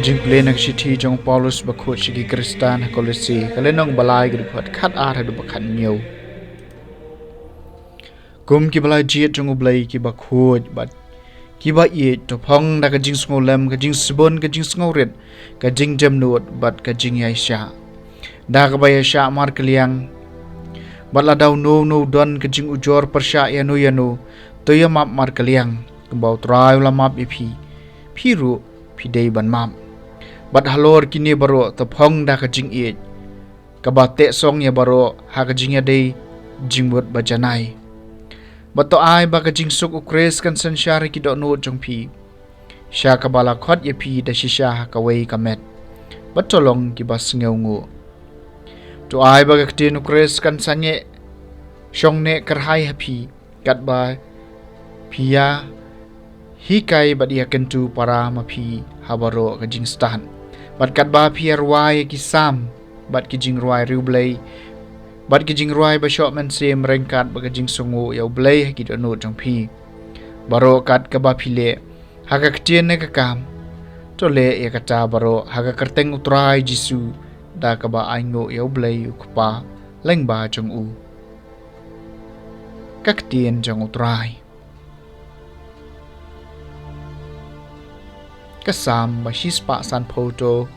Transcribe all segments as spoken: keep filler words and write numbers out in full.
Jingpule na ka shithi jong u Paulus bakhuid sha ki Khristan ha Kolose, ka lynnong ba lai, ka dkhot khat ar haduh ba khat hynñiew. Kum ki ba la jied jong U Blei, ki bakhuid bad ki ba ïeit, to phong da ka jingsngewlem, ka jingsbun, ka jingsngewrit, ka jingjemnud bad ka jingïaishah, da kaba ïaishah markylliang. Bad lada uno uno u don ka jingujor pyrshah ïano ïano, to ïamap markylliang, kumba U Trai u la map ïa phi, phi ruh phi dei ban map. Bad halor kine baroh to phong da ka jingïeit, kaba tehsong ïa baroh ha ka jingïadei jingmut bajanai. Bad to ai ba ka jingsuk U Khrist kan synshar ha ki dohnud jong phi, sha kaba la khot ïa phi da shisha ha kawei ka met. Bad to long ki ba sngewnguh. To ai ba ka ktien U Khrist kan sangeh shongneh kyrhai ha phi, katba phi ïahikai bad ïakyntu para ma phi ha baroh ka jingstad, bad katba phi ïarwai ïa ki Salm bad ki jingrwai riewblei bad ki jingrwai ba shoh mynsiem ryngkat bad ka jingsngewnguh ïa U Blei ha ki dohnud jong phi. Baroh kat kaba phi leh, ha ka ktien ne ka kam, to leh ïa kata baroh ha ka kyrteng U Trai Jisu, da kaba ainguh ïa U Blei U Kpa lyngba jong u. Ka ktien jong U Trai. Ka Salm ba shispah sanphew. To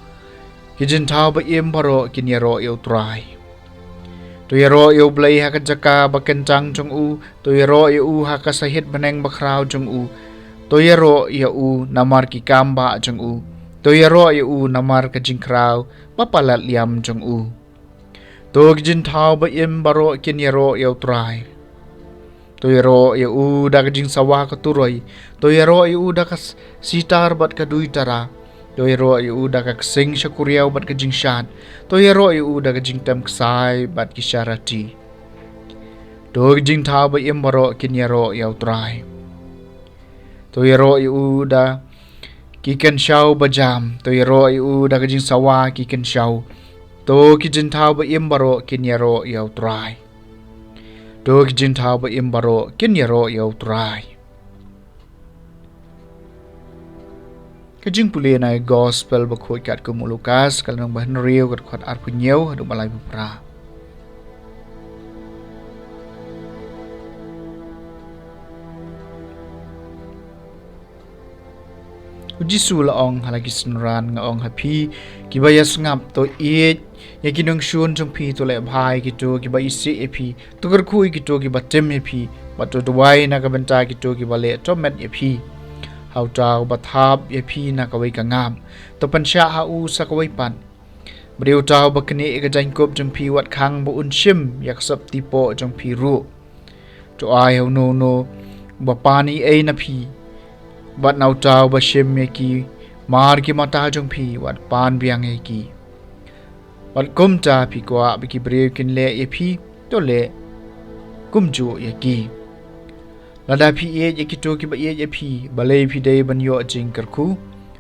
ki jingthaw ba im baroh kin ïaroh ïa U Trai. To ïaroh ïa U Blei ha ka jaka ba kyntang jong u. To ïaroh ïa u ha ka sahit bneng bakhraw jong u. To ïaroh ïa u namar ki kam bah jong u. To ïaroh ïa u namar ka jingkhraw ba palat liam jong u. To ki jingthaw ba im baroh kin ïaroh ïa U Trai. To ïaroh ïa u da ka jingsawa ka turoi. To ïaroh ïa u da ka s-, sitar bad ka duitara. To ïaroh ïa u da ka ksing shakuriaw bad ka jingshad. To ïaroh ïa u da ka jingtem ksai bad ki sharati. To ki jingthaw ba im baroh kin ïaroh ïa U Trai. To ïaroh ïa u da ki kynshaw bajam. To ïaroh ïa u da ka jingsawa ki kynshaw. To ki jingthaw ba im baroh kin ïaroh ïa U Trai. To ki jingthaw ba im baroh kin ïaroh ïa U Trai. Ka jingpule na Gospel bakhuid katkum u Lukas, ka lynnong ba hynriew, ka dkhot arphew hynñiew haduh ba laiphew phra. U Jisu u la ong ha la ki synran, nga ong ha phi ki ba ïasngap, to ïeit ïa ki nongshun jong phi, to leh bha ïa kito ki ba isih ïa phi, to kyrkhu ïa kito ki ba tim ïa phi, bad to duwai na ka bynta kito ki ba leh tohmet ïa phi. Ha uta u ba thap ïa phi na kawei ka ngap, to pynshah ha u sa kawei pat. Bad ïa uta u ba knieh ïa ka jaiñkup jong phi, wat khang ba un shim ïa ka soptipoh jong phi ruh. To ai ha uno uno u ba pan ei ei na phi, bad na uta u ba shim ïa ki mar ki mata jong phi, wat pan biang ïa ki. Bad kumta phi kwah ba ki briew kin leh ïa phi, to leh kumjuh ïa ki. Lada phi ïeit ïa kito ki ba ïeit ïa phi, balei phi dei ban ïoh jingkyrkhu?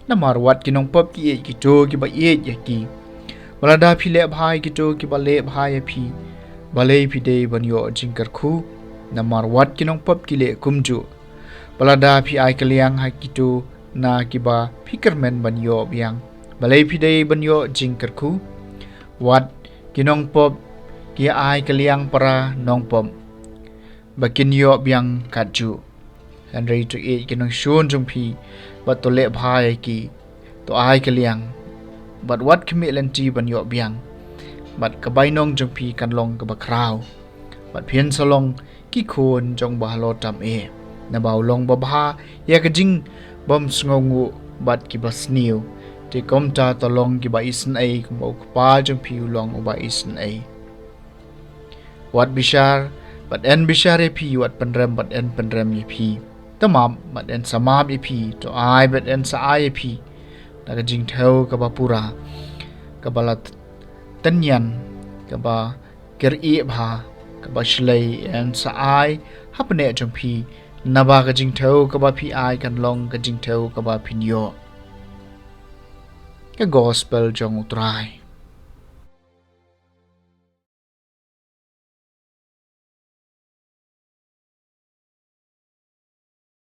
Namar wat ki nongpop ki ïeit ïa kito ki ba ïeit ïa ki. Bad lada phi leh bha ïa kito ki ba leh bha ïa phi, balei phi dei ban ïoh jingkyrkhu? Namar wat ki nongpop ki leh kumjuh. Bad lada phi ai kylliang ha kito na ki ba phi kyrmen ban ïoh biang, balei phi dei ban ïoh jingkyrkhu? Wat ki nongpop ki ai kylliang para nongpop, ba kin ïoh biang katjuh. Hynrei to ïeit ki nongshun jong phi, bad to leh bha ïa ki, to ai kylliang, bad wat khmih lynti ban ïoh biang, bad ka bainong jong phi kan long kaba khraw, bad phin sa long ki khun jong u Bahalor tam eh. Naba u long babha ïa ka jingbym sngewnguh bad ki ba sniew. Te kumta to long ki ba isynei, kumba u Kpa jong phi u long u ba isynei. Wat bishar, bad yn bishar ïa phi, wat pynrem, bad yn pynrem ïa phi. To map, bad yn sa map ïa phi, to ai, bad yn sa ai ïa phi. Da ka jingthew kaba pura, kaba la t-, tynñian, kaba kyrieh bha, kaba shlei yn sa ai ha pneh jong phi. Naba ka jingthew kaba phi ai kan long ka jingthew kaba phin ïoh. Ka Gospel jong U Trai.